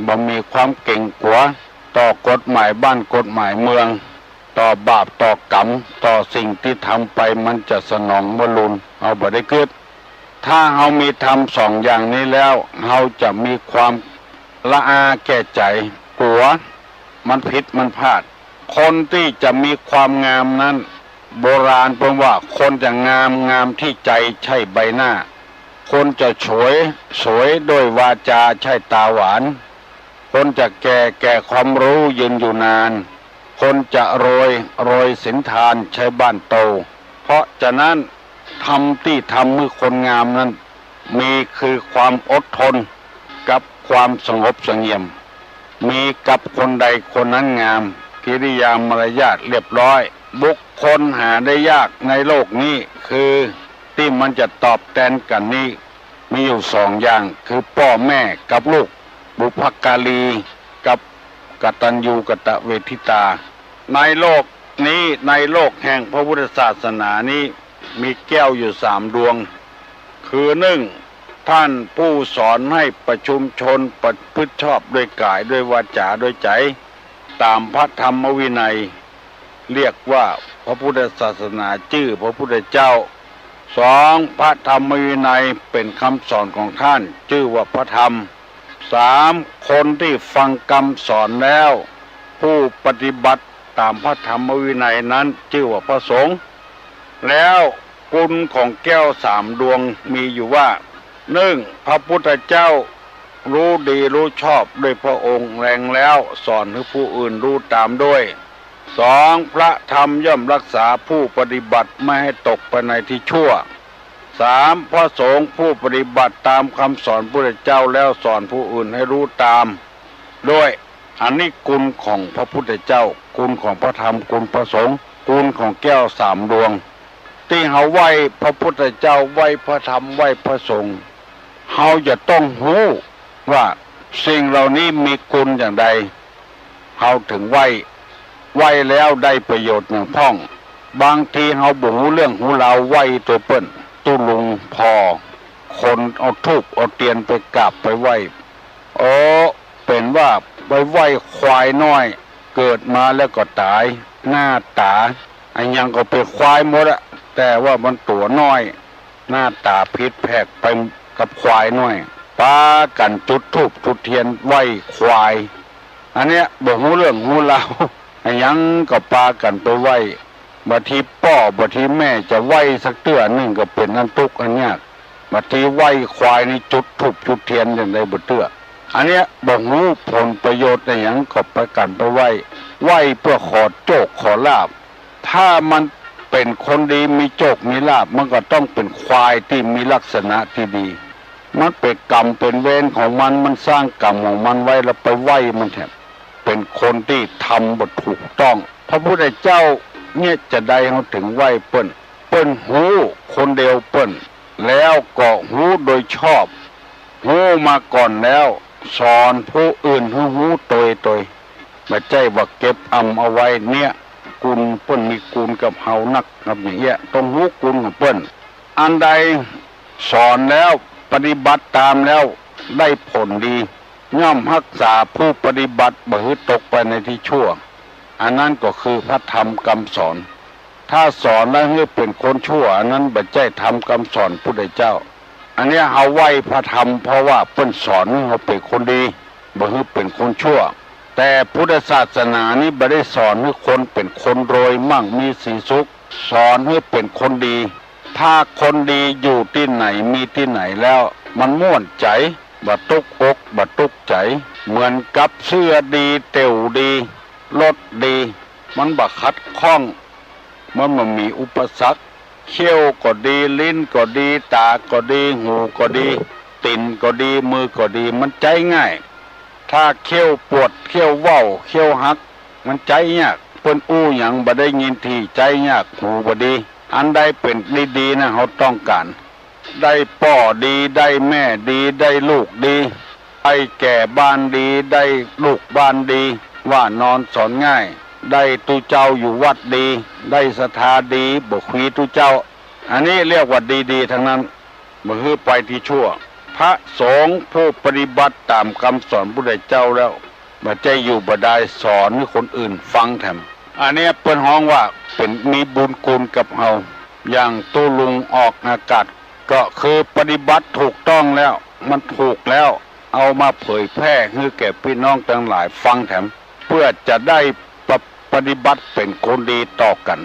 บ่มีความเก๋งกั๋ว ต่อกฎหมายบ้านกฎหมายเมือง ต่อบาปต่อกรรม ต่อสิ่งตี้ทำไปมันจะสนองบ่ลุน เฮาบ่ได้กึ๊ด ถ้าเฮามีธรรมสองอย่างนี้แล้ว เฮาจะมีความละอาแก่ใจ๋ กั๋วมันผิดมันพลาด คนตี้จะมีความงามนั้น โบราณเปิ้นว่า คนจะงาม งามที่ใจ๋ ใจ้ใบหน้า คนจะสวย สวยด้วยวาจา ใจ้ต๋าหวาน คนจะแก่ แก่ความฮู้ ยืนอยู่นาน คนจะรวย รวยสินทาน ใจ้บ้านโต เพราะฉะนั้น ธรรมตี้ทำหื้อคนงามนั้น มีคือความอดทน กับความสงบเสงี่ยม มีกับคนใดคนนั้นงาม กิริยามารยาทเรียบร้อย บุคคลหาได้ยากในโลกนี้ คือตี้มันจะตอบแตนกั๋นนี้ มีอยู่สองอย่าง คือป้อแม่กับลูก บุพการีกับกตัญญูกตเวทิตา ในโลกนี้ ในโลกแห่งพระพุทธศาสนานี้ มีแก้วอยู่สามดวง คือ นึ่ง ท่านผู้สอนให้ประชุมชนประพฤติชอบด้วยกาย ด้วยวาจา ด้วยใจ๋ ต๋ามพระธรรมวินัย เรียกว่าพระพุทธศาสนาจื้อพระพุทธเจ้า สอง พระธรรมวินัยเป๋นกำสอนของท่าน จื้อว่าพระธรรม สาม คนตี้ฟังกำสอนแล้ว ผู้ปฏิบัติต๋ามพระธรรมวินัยนั้นจื้อว่าพระสงฆ์ แล้วกุณของแก้วสามดวงมีอยู่ว่า นึ่ง พระพุทธเจ้ารู้ดีรู้ชอบด้วยพระองค์แลงแล้ว สอนหื้อผู้อื่นรู้ต๋ามด้วย สอง พระธรรมย่อมรักษาผู้ปฏิบัติไม่ให้ตกไปในที่ชั่ว สาม พระสงฆ์ผู้ปฏิบัติต๋ามกำสอนพุทธเจ้าแล้วสอนผู้อื่นให้รู้ต๋ามด้วย อันนี้กุณของพระพุทธเจ้า กุณของพระธรรม กุณพระสงฆ์ กุณของแก้วสามดวง ตี้เฮาไหว้พระพุทธเจ้า ไหว้พระธรรม ไหว้พระสงฆ์ เฮาจะต้องฮู้ว่าสิ่งเหล่านี้มีกุณอย่างใด เฮาถึงไหว้ ไหว้แล้วได้ประโยชน์อย่างพ่อง บางทีเฮาบ่ฮู้เรื่องฮู้ราว ไหว้โตเปิ้น ตุ๊ลุงผ่อ คนเอาธูปเอาเตียนไปกราบไปไหว้ โอ้ เป๋นว่าไปไหว้ควายน้อย เกิดมาแล้วก็ต๋าย หน้าต๋าอะหยังก็เป๋นควายหมดอะ แต่ว่ามันตั๋วน้อย หน้าต๋าผิดแผกไปกับควายน้อย ปากั๋นจุดธูปจุดเตียนไหว้ควาย อันเนี้ยบ่ฮู้เรื่องฮู้ราว อะหยังก็ปากั๋นไปไหว้ บางทีป้อบางทีแม่จะไหว้สักเตื้อนึ่งก็เป๋นอันตุ๊กข์อันยาก บางทีไหว้ควายนี่จุดธูปจุดเตียนอย่างใดบ่เตื้อ อันเนี้ยบ่ฮู้ผลประโยชน์อะหยังก็ปากั๋นไปไหว้ ไหว้เปื้อขอโจคขอลาภ ถ้ามันเป๋นคนดีมีโจคมีลาภ มันก็ต้องเป๋นควายตี้มีลักษณะตี้ดี มันเป๋นกรรมเป๋นเวรของมัน มันสร้างกรรมของมันไว้แล้วไปไหว้มันแถม เป๋นคนตี้ทำบ่ถูกต้อง พระพุทธเจ้าเนี่ยจะใดเฮาถึงไหว้เปิ้น เปิ้นฮู้คนเดียวเปิ้น แล้วก็ฮู้โดยชอบ ฮู้มาก่อนแล้ว สอนผู้อื่นหื้อฮู้โตยโตย บ่ใจ้ว่าเก็บอำเอาไว้เนี่ย กุณเปิ้นมีกุณกับเฮานักครับ อย่างเอี้ย ต้องฮู้กุณของเปิ้น อันใดสอนแล้วปฏิบัติต๋ามแล้วได้ผลดี ย่อมฮักษาผู้ปฏิบัติบ่หื้อตกไปในที่ชั่ว อันนั้นก็คือพระธรรมกำสอน ถ้าสอนแล้วหื้อเป๋นคนชั่ว อันนั้นบ่ใจ้ธรรมกำสอนพุทธเจ้า อันเนี้ยเฮาไหว้พระธรรมเพราะว่าเปิ้นสอนหื้อเฮาเป๋นคนดี บ่หื้อเป๋นคนชั่ว แต่พุทธศาสนานี้บ่ได้สอนหื้อคนเป๋นคนรวยมั่งมีสีสุข สอนหื้อเป๋นคนดี ถ้าคนดีอยู่ตี้ไหนมีตี้ไหนแล้วมันม่วนใจ๋ บ่ตุ๊กอกบ่ตุ๊กใจ๋ เหมือนกับเสื้อดี เตี๋ยวดี รถดี มันบ่ขัดข้อง มันบ่มีอุปสรรค เขี้ยวก็ดี ลิ้นก็ดี ต๋าก็ดี หูก็ดี ตี๋นก็ดี มือก็ดี มันใจ๊ง่าย ถ้าเขี้ยวปวด เขี้ยวเว้า เขี้ยวหัก มันใจ๊ยาก เปิ้นอู้หยังบ่ได้ยินที ใจ๊ยาก หูบ่ดี อันใดเป๋นดีๆ นะ เฮาต้องก๋าน ได้ป้อดี ได้แม่ดี ได้ลูกดี ได้แก่บ้านดี ได้ลูกบ้านดี ว่านอนสอนง่าย ได้ตุ๊เจ้าอยู่วัดดี ได้ศรัทธาดี บ่ขวีตุ๊เจ้า อันนี้เรียกว่าดีๆ ทั้งนั้น บ่หื้อไปตี้ชั่ว พระสงฆ์ผู้ปฏิบัติต๋ามกำสอนพุทธเจ้าแล้ว บ่ใจ้อยู่บ่ดายสอนหื้อคนอื่นฟังแถม อันเนี้ยเปิ้นฮ้องว่าเป๋นมีบุญกุณกับเฮา อย่างตุ๊ลุงออกอากาศ ก็คือปฏิบัติถูกต้องแล้ว มันถูกแล้ว เอามาเผยแพร่หื้อแก่ปี้น้องตังหลายฟังแถม เปื้อจะได้ปะ- ปฏิบัติเป๋นคนดีต่อกั๋น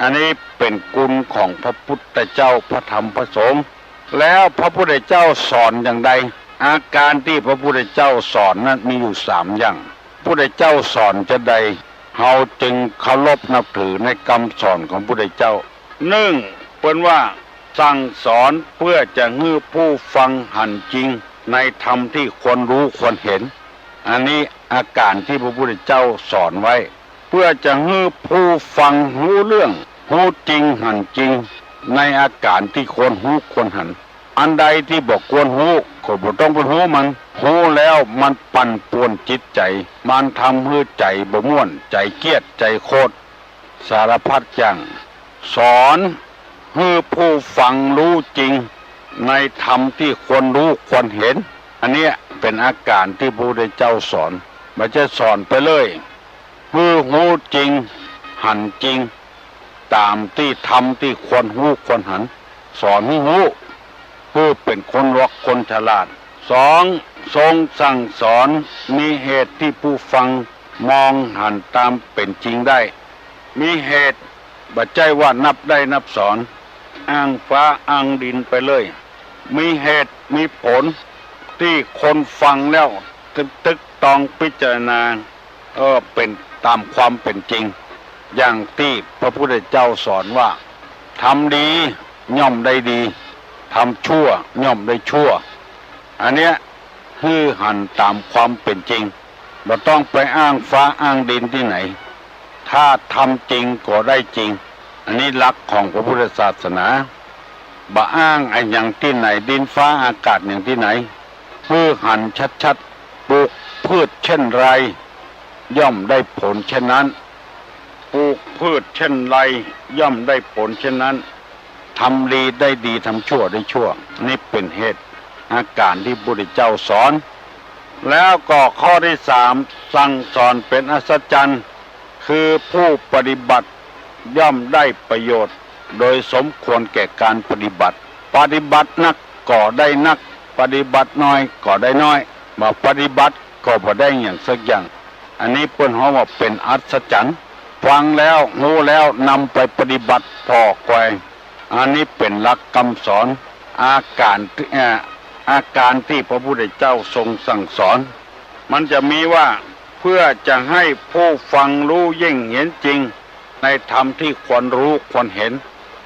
อันนี้เป๋นกุณของพระพุทธเจ้า พระธรรม พระสงฆ์ แล้วพระพุทธเจ้าสอนอย่างใด อาก๋านตี้พระพุทธเจ้าสอนนั้นมีอยู่สามอย่าง พุทธเจ้าสอนจะใด เฮาจึงเคารพนับถือในกำสอนของพุทธเจ้า นึ่ง เปิ้นว่าสั่งสอนเปื้อจะหื้อผู้ฟังหันจริงในธรรมที่ควรฮู้ควรเห็น อันนี้อาก๋านตี้พระพุทธเจ้าสอนไว้ เปื้อจะหื้อผู้ฟังฮู้เรื่อง ฮู้จริงหันจริง ในอาก๋านตี้ควรฮู้ควรหัน อันใดตี้บ่ควรฮู้ก็บ่ต้องไปฮู้มัน ฮู้แล้วมันปั่นป่วนจิตใจ๋ มันทำหื้อใจ๋บ่ม่วน ใจ๋เกียจ ใจ๋โขด สารพัดอย่าง สอนหื้อผู้ฟังฮู้จริงในธรรมตี้ควรฮู้ควรเห็น อันเนี้ยเป๋นอาก๋านตี้พระพุทธเจ้าสอน บ่ใจ้สอนไปเลย หื้อฮู้จริง หันจริง ต๋ามตี้ธรรมตี้ควรฮู้ควรหัน สอนหื้อฮู้ หื้อเป๋นคนหลวกคนฉลาด สอง ทรงสั่งสอน มีเหตุตี้ผู้ฟังมองหันต๋ามเป๋นจริงได้ มีเหตุ บ่ใจ้ว่านับได้นับสอน อ้างฟ้าอ้างดินไปเลย มีเหตุมีผล ตี้คนฟังแล้วตึกตึกตองพิจารณา เออ เป๋นต๋ามความเป๋นจริง อย่างตี้พระพุทธเจ้าสอนว่า ทำดีย่อมได้ดี ทำชั่วย่อมได้ชั่ว อันเนี้ยหื้อหันต๋ามความเป๋นจริง บ่ต้องไปอ้างฟ้าอ้างดินตี้ไหน ถ้าทำจริงก็ได้จริง อันนี้หลักของพระพุทธศาสนา บ่อ้างอะหยังตี้ไหน ดินฟ้าอากาศหยังตี้ไหน หื้อหันชัดๆ ปลูกพืชเช่นไร ย่อมได้ผลเช่นนั้น ปลูกพืชเช่นไร ย่อมได้ผลเช่นนั้น ทำดีได้ดี ทำชั่วได้ชั่ว นี่เป๋นเหตุ อาก๋านตี้พระพุทธเจ้าสอน แล้วก็ข้อตี้สาม สั่งสอนเป๋นอัศจรรย์ คือผู้ปฏิบัติย่อมได้ประโยชน์ โดยสมควรแก่การปฏิบัติ ปฏิบัตินักก็ได้นัก ปฏิบัติน้อยก็ได้น้อย บ่ปฏิบัติก็บ่ได้หยังสักอย่าง อันนี้เปิ้นฮ้องว่าเป๋นอัศจรรย์ ฟังแล้วฮู้แล้วนำไปปฏิบัติผ่อไขว่ อันนี้เป๋นหลักกำสอน อาก๋าน เอ่อ อาก๋านตี้พระพุทธเจ้าทรงสั่งสอน มันจะมีว่า เพื่อจะให้ผู้ฟังฮู้ยิ่งเห็นจริง ในธรรมที่ควรฮู้ควรเห็น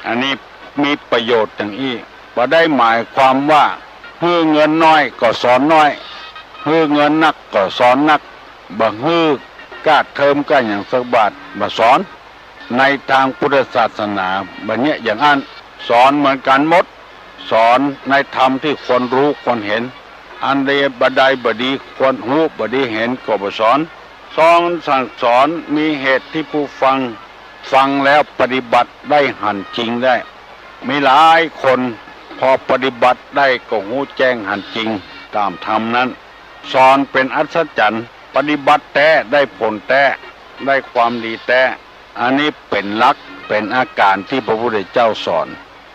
อันนี้มีประโยชน์อย่างอี้ บ่ได้หมายความว่า หื้อเงินน้อยก็สอนน้อย หื้อเงินนักก็สอนนัก บ่หื้อก้าเทอมก้าหยังสักบาท บ่สอน ในตางพุทธศาสนาบ่เยียะอย่างอั้น สอนเหมือนกั๋นหมด สอนในธรรมตี้ควรฮู้ควรเห็น อันใดบ่ใดบ่ดีควรฮู้บ่ดีเห็นก็บ่สอน สองสั่งสอนมีเหตุตี้ผู้ฟัง ฟังแล้วปฏิบัติได้หันจริงได้ มีหลายคนพอปฏิบัติได้ก็ฮู้แจ้งหันจริงต๋ามธรรมนั้น สอนเป๋นอัศจรรย์ ปฏิบัติแต๊ได้ผลแต๊ ได้ความดีแต๊ อันนี้เป๋นหลัก เป๋นอาก๋านตี้พระพุทธเจ้าสอน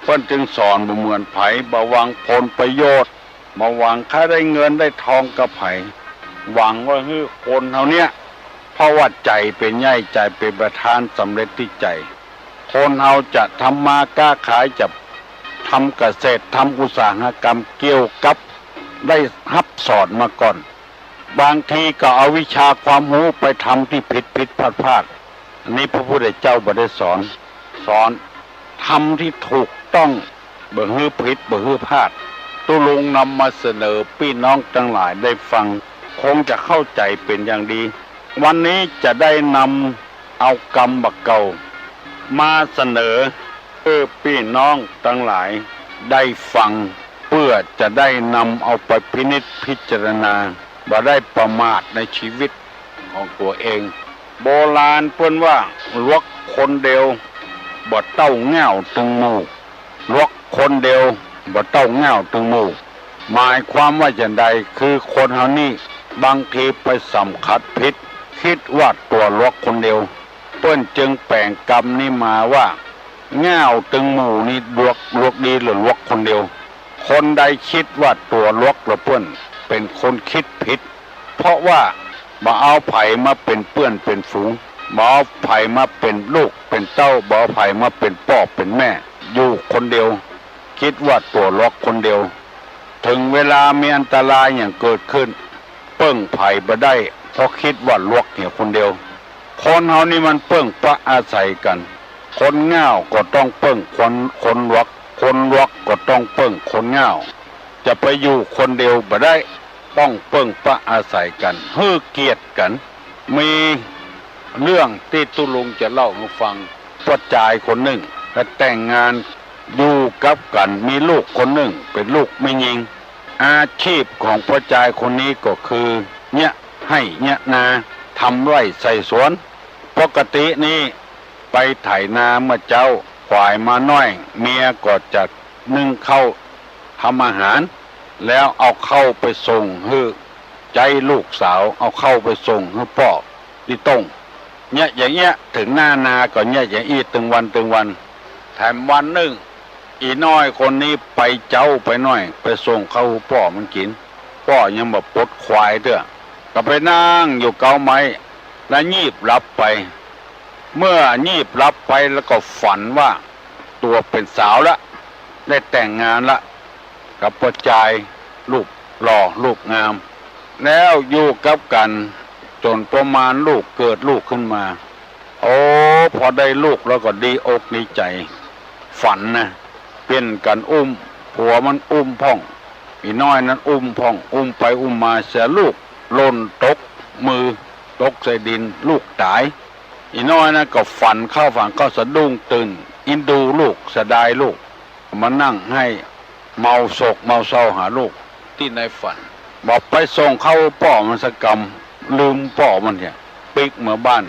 เปิ้นจึงสอนบ่เหมือนใผ บ่หวังผลประโยชน์ บ่หวังใค่ได้เงินได้ทองกับใผ หวังว่าหื้อคนเฮาเนี้ย เพราะว่าใจ๋เป๋นใหญ่ ใจ๋เป๋นประธาน สำเร็จตี้ใจ๋ คนเฮาจะทำมาค้าขาย จะทำเกษตร ทำอุตสาหกรรม เกี่ยวกับได้ฮับสอนมาก่อน บางทีก็เอาวิชาความฮู้ไปทำตี้ผิดผิดพลาดพลาด อันนี้พระพุทธเจ้าบ่ได้สอน สอนธรรมตี้ถูกต้อง บ่หื้อผิดบ่หื้อพลาด ตุ๊ลุงนำมาเสนอปี้น้องตังหลายได้ฟัง คงจะเข้าใจ๋เป๋นอย่างดี วันนี้จะได้นำเอากำบ่าเก่า มาเสนอหื้อปี้น้องตังหลายได้ฟัง เปื้อจะได้นำเอาไปพินิจพิจารณา บ่ได้ประมาทในชีวิตของตั๋วเอง โบราณเปิ้นว่า หลวกคนเดียวบ่เต้าง่าวตึงหมู่ หลวกคนเดียวบ่เต้าง่าวตึงหมู่ หมายความว่าจะใด คือคนเฮานี้บางทีไปสำคัญผิด คิดว่าตั๋วหลวกคนเดียว เปิ้นจึงแป๋งกำนี้มาว่า ง่าวตึงหมู่นี้หลวก หลวกดีหรือหลวกคนเดียว คนใดคิดว่าตั๋วหลวกเหลือเปิ้น เป๋นคนคิดผิด เพราะว่าบ่เอาใผมาเป๋นเปื้อนเป๋นฝูง บ่เอาใผมาเป๋นลูกเป๋นเต้า บ่เอาใผมาเป๋นป้อเป๋นแม่ อยู่คนเดียว คิดว่าตั๋วหลวกคนเดียว เถิงเวลามีอันตรายหยังเกิดขึ้น เปิ้งใผบ่ได้ เพราะคิดว่าหลวกเหียคนเดียว คนเฮานี้มันเปิ้งปะอาศัยกั๋น คนง่าวก็ต้องเปิ้งคน คนหลวก คนหลวกก็ต้องเปิ้งคนง่าว จะไปอยู่คนเดียวบ่ได้ ต้องเปิ้งปะอาศัยกั๋น หื้อเกียรติกั๋น มีเรื่องตี้ตุ๊ลุงจะเล่าหื้อฟัง ป้อจายคนนึ่ง ก็แต่งงาน อยู่กับกั๋น มีลูกคนนึ่ง เป๋นลูกแม่ญิง อาชีพของป้อจายคนนี้ก็คือ เยียะไฮ่เยียะนา ทำไร่ใส่สวน ปกตินี้ไปไถนาเมื่อเจ๊า ขวายมาน้อย เมียก็จะนึ่งข้าวทำอาหาร แล้วเอาข้าวไปส่งหื้อ ใจ๊ลูกสาวเอาข้าวไปส่งหื้อป้อตี้ต้ง เยียะอย่างเอี้ย เถิงหน้านาก็เยียะอย่างอี้ตึงวันตึงวัน แถมวันนึ่ง อี่น้อยคนนี้ไปเจ๊าไปน้อย ไปส่งข้าวหื้อป้อมันกิ๋น ป้อยังบ่ปลดขวายเตื้อ ก็ไปนั่งอยู่เก๊าไม้ แล้วงีบหลับไป เมื่องีบหลับไปแล้วก็ฝันว่าตั๋วเป๋นสาวละ ได้แต่งงานละ กับป้อจายรูปหล่อรูปงาม แล้วอยู่กับกั๋นจ๋นประมาณลูก เกิดลูกขึ้นมา โอ้ พอได้ลูกแล้วก็ดีอกดีใจ๋ ฝันนะ เปลี่ยนกั๋นอุ้ม ผัวมันอุ้มพ่อง อี่น้อยนั้นอุ้มพ่อง อุ้มไปอุ้มมาเสียลูกหล่นตกมือ ตกใส่ดิน ลูกต๋าย อี่น้อยนั้นก็ฝันเข้าฝันเข้า สะดุ้งตื่น อินดูลูก เสียดายลูก มานั่งไห้ เมาโศกเมาเศร้าหาลูก ตี้ในฝัน บ่ไปส่งข้าวหื้อป้อมันสักกำ ลืมป้อมันเหีย ปิ๊กเมือบ้าน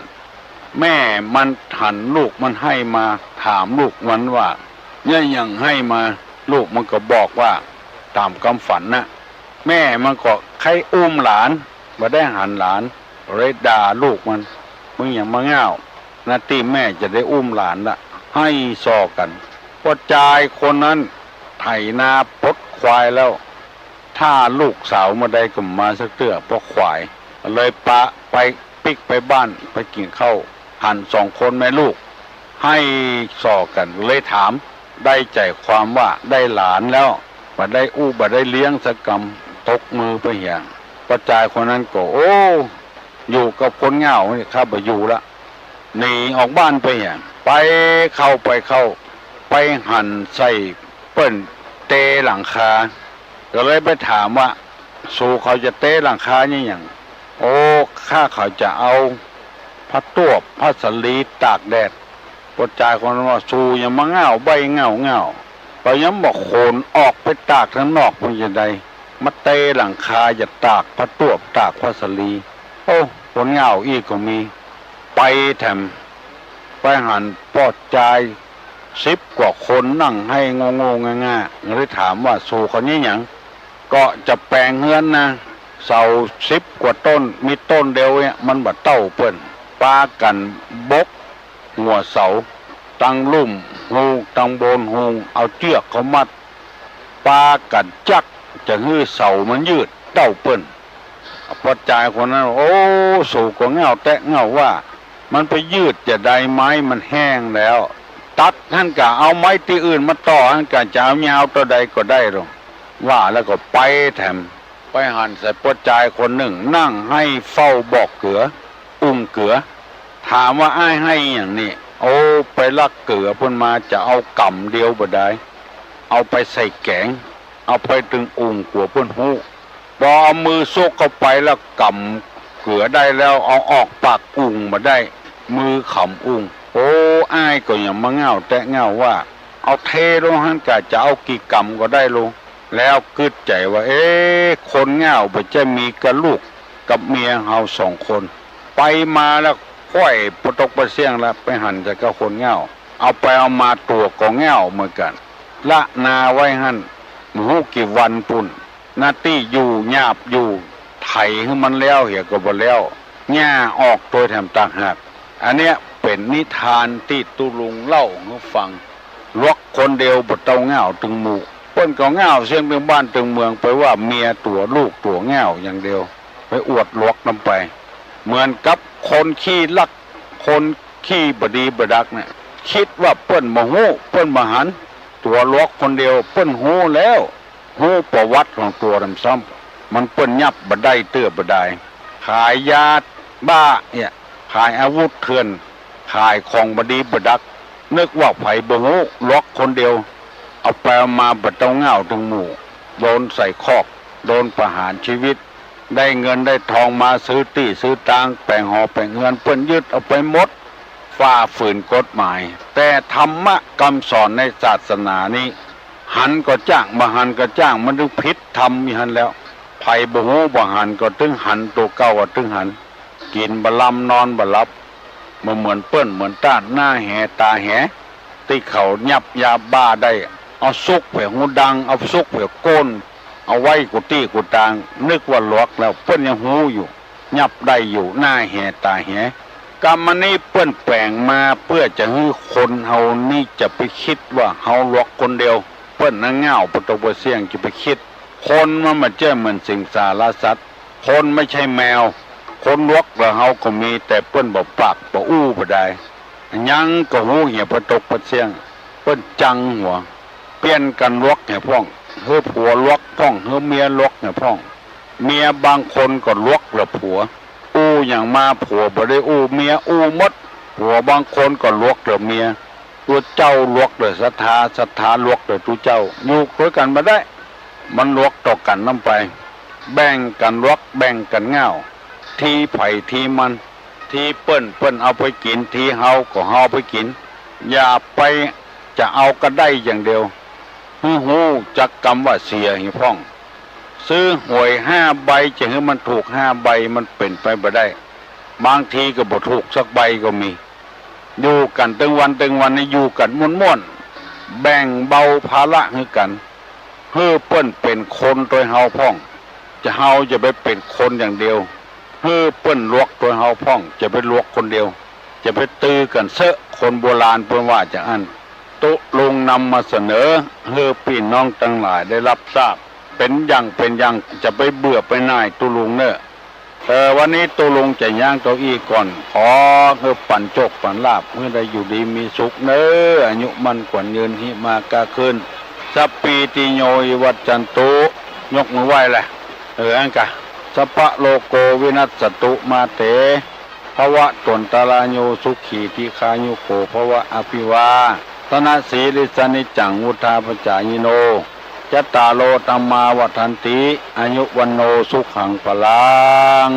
แม่มันหันลูกมันไห้มา ถามลูกมันว่า เยียะหยังไห้มา ลูกมันก็บอกว่า ต๋ามกำฝันนะ แม่มันก็ใค่อุ้มหลาน บ่ได้หันหลาน เลยด่าลูกมัน มึงหยังมาง่าว นาตี้แม่จะได้อุ้มหลานละ ไห้ส่อกั๋น ป้อจายคนนั้นไถนาปลดขวายแล้ว ถ้าลูกสาวเมื่อใดก็บ่มาสักเตื้อ ป้อขวาย เลยปะไปปิ๊กไปบ้าน ไปกิ๋นข้าว หันสองคนแม่ลูก ไห้ส่อกั๋น เลยถาม ได้ใจ๋ความว่าได้หลานแล้ว บ่ได้อู้บ่ได้เลี้ยงสักกำ ตกมือไปเหีย ป้อจายคนนั้นก็ โอ้ อยู่กับคนง่าวนี่ ข้าบ่อยู่ละ หนีออกบ้านไปเหีย ไปเข้าไปเข้า ไปหันใส่เปิ้นเตหลังคา ก็เลยไปถามว่า สูเขาจะเตหลังคาเยียะหยัง โอ้ ข้าเขาจะเอาผ้าตวบผ้าสาลีตากแดด ป้อจายคนนั้นว่า สูอย่ามาง่าวใบ้ง่าวง่าว ก็ยังบ่ขนออกไปตากตังนอกมันจะใด มาเตหลังคาจะตากผ้าตวบตากผ้าสาลี โอ้ คนง่าวอี้ก็มี ไปแถม ไปหันป้อจายสิบกว่าคนนั่งไห้โง่ๆง่าๆ เลยถามว่า สูเขาเยียะหยัง ก็จะแป๋งเฮือนนะ เสาสิบกว่าต้น มีต้นเดียวเนี่ย มันบ่เต้าเปิ้น ปากั๋นบกหัวเสา ตังลุ่มฮูง ตังบนฮูง เอาเจื้อกเขามัด ปากั๋นจักจะหื้อเสามันยืดเต้าเปิ้น ป้อจายคนนั้น โอ้ สูก็ง่าวแต๊ง่าวว่า มันไปยืดจะใด ไม้มันแห้งแล้ว ตัดหั้นก่า เอาไม้ตี้อื่นมาต่อหั้นก่า จะเอายาวเต้าใดก็ได้ลง ว่าแล้วก็ไปแถม ไปหันใส่ป้อจายคนนึ่ง นั่งไห้เฝ้าบ่อเกือ อุ่งเกือ ถามว่า อ้ายไห้หยังนี่ โอ้ ไปลักเกือเปิ้นมา จะเอาก๋ำเดียวบ่ได้ เอาไปใส่แก๋ง เอาไปตึงอุ่งกั๋วเปิ้นฮู้ ปอเอามือซุกเข้าไปแล้วก๋ำเกือได้แล้ว เอาออกปากอุ่งบ่ได้ มือขำอุ่ง โอ้ อ้ายก็หยังมาง่าวแต๊ง่าวว่า เอาเทลงหั้นก่า จะเอากี่ก๋ำก็ได้ลง แล้วกึ๊ดใจ๋ว่า เอ๊ะ คนง่าวบ่ใจ้มีก้าลูกกับเมียเฮาสองคน ไปมาแล้วค่อยปะตกปะเสี้ยงแล้ว ไปหันใส่ก้าคนง่าว เอาไปเอามาตั๋วก็ง่าวเหมือนกั๋น ละนาไว้หั้น บ่ฮู้กี่วันปู้น นาตี้อยู่หยาบอยู่ ไถหื้อมันแล้วเหียก็บ่แล้ว หญ้าออกตวยแถมต่างหาก อันเนี้ยเป๋นนิทานตี้ตุ๊ลุงเล่าหื้อฟัง หลวกคนเดียวบ่เต้าง่าวตึงหมู่ เปิ้นก็ง่าวเสี้ยงตึงบ้านตึงเมือง ไปว่าเมียตั๋วลูกตั๋วง่าวอย่างเดียว ไปอวดหลวกนำไป เหมือนกับคนขี้ลัก คนขี้บ่ดีบ่ดักเนี่ย กึ๊ดว่าเปิ้นบ่ฮู้ เปิ้นบ่หัน ตั๋วหลวกคนเดียว เปิ้นฮู้แล้ว ฮู้ประวัติของตั๋วแถมซ้ำ มันเปิ้นยับบ่ได้เตื้อบ่ดาย ขายยาบ้าเนี่ย ขายอาวุธเถื่อน ขายของบ่ดีบ่ดัก นึกว่าใผบ่ฮู้ หลวกคนเดียว เอาไปเอามาบ่เต้าง่าวตึงหมู่ โดนใส่คอก โดนประหารชีวิต ได้เงินได้ทองมาซื้อตี้ซื้อตาง แป๋งหอแป๋งเฮือน เปิ้นยึดเอาไปหมด ฝ่าฝืนกฎหมาย แต่ธรรมะกำสอนในศาสนานี้ หันก็จ้าง บ่หันก็จ้าง มันถึงผิดธรรมอี้หั้นแหละ ใผบ่ฮู้บ่หันก็ตึงหัน ตั๋วเก่าก็ตึงหัน กิ๋นบ่ลำนอนบ่หลับ บ่เหมือนเปิ้นเหมือนต้าน หน้าแหต๋าแห ตี้เขายับยาบ้าได้ เอาซุกแผวหูดัง เอาซุกแผวโก้น เอาไว้กู้ตี้กู้ตาง นึกว่าหลวกแล้ว เปิ้นยังฮู้อยู่ ยับได้อยู่ หน้าแหต๋าแห กรรมอันนี้เปิ้นแป๋งมาเปื้อจะหื้อคนเฮานี้จะไปกึ๊ดว่าเฮาหลวกคนเดียว เปิ้นน่ะง่าวปะตกปะเสี้ยงจะไปกึ๊ด คนมันบ่ใจ้เหมือนสิงสารสัตว์ คนไม่ใช่แมว คนหลวกเหลือเฮาก็มี แต่เปิ้นบ่ปากบ่อู้บ่ดาย หยังก็ฮู้เหียปะตกปะเสี้ยง เปิ้นจังหัว เปลี่ยนกั๋นหลวกเหียพ่อง หื้อผัวหลวกพ่อง หื้อเมียหลวกเหียพ่อง เมียบางคนก็หลวกเหลือผัว อู้หยังมาผัวบ่ได้อู้ เมียอู้หมด ผัวบางคนก็หลวกเหลือเมีย ตั๋วเจ้าหลวกเหลือศรัทธา ศรัทธาหลวกเหลือตั๋วเจ้า อยู่ตวยกั๋นบ่ได้ มันหลวกต่อกั๋นน้ำไป แบ่งกั๋นหลวก แบ่งกั๋นง่าว ทีใผทีมัน ทีเปิ้นเปิ้นเอาไปกิ๋น ทีเฮาก็เฮาไปกิ๋น อย่าไปจะเอากระได้อย่างเดียว หื้อฮู้จักกำว่าเสียเหียพ่อง ซื้อหวยห้าใบจะหื้อมันถูกห้าใบมันเป๋นไปบ่ได้ บางทีก็บ่ถูกสักใบก็มี อยู่กั๋นตึงวันตึงวันนี้อยู่กั๋นม่วนๆ แบ่งเบาภาระหื้อกั๋น หื้อเปิ้นเป๋นคนตวยเฮาพ่อง จะเฮาจะไปเป๋นคนอย่างเดียว หื้อเปิ้นหลวกตวยเฮาพ่อง จะไปหลวกคนเดียว จะไปตือกั๋นเซอะ คนโบราณเปิ้นว่าจาอั้น ตุ๊ลุงนำมาเสนอ หื้อปี้น้องตังหลายได้ฮับทราบ เป๋นอย่างเป๋นอย่าง จะไปเบื่อไปหน่ายตุ๊ลุงเน่อ เออ วันนี้ตุ๊ลุงจะย้างเต้าอี้ก่อน ขอหื้อปั๋นโชคปั๋นลาภ หื้อได้อยู่ดีมีสุขเน่อ อายุมั่นขวัญยืน หิมาก้าขึ้น สัพพีติโยวิวัชชันตุ ยกมือไหว้แหละ เออ อั้นกะ สัพพะโลโกวินัสสันตุมาเต ภวัตวันตะราโย สุขีทีฆายุโกภวะ อะภิวาทะนะสีลิสสะ นิจจังวุฑฒาปะจายิโน จัตตาโรธัมมาวัฑฒันติ อายุวัณโณสุขังพะลัง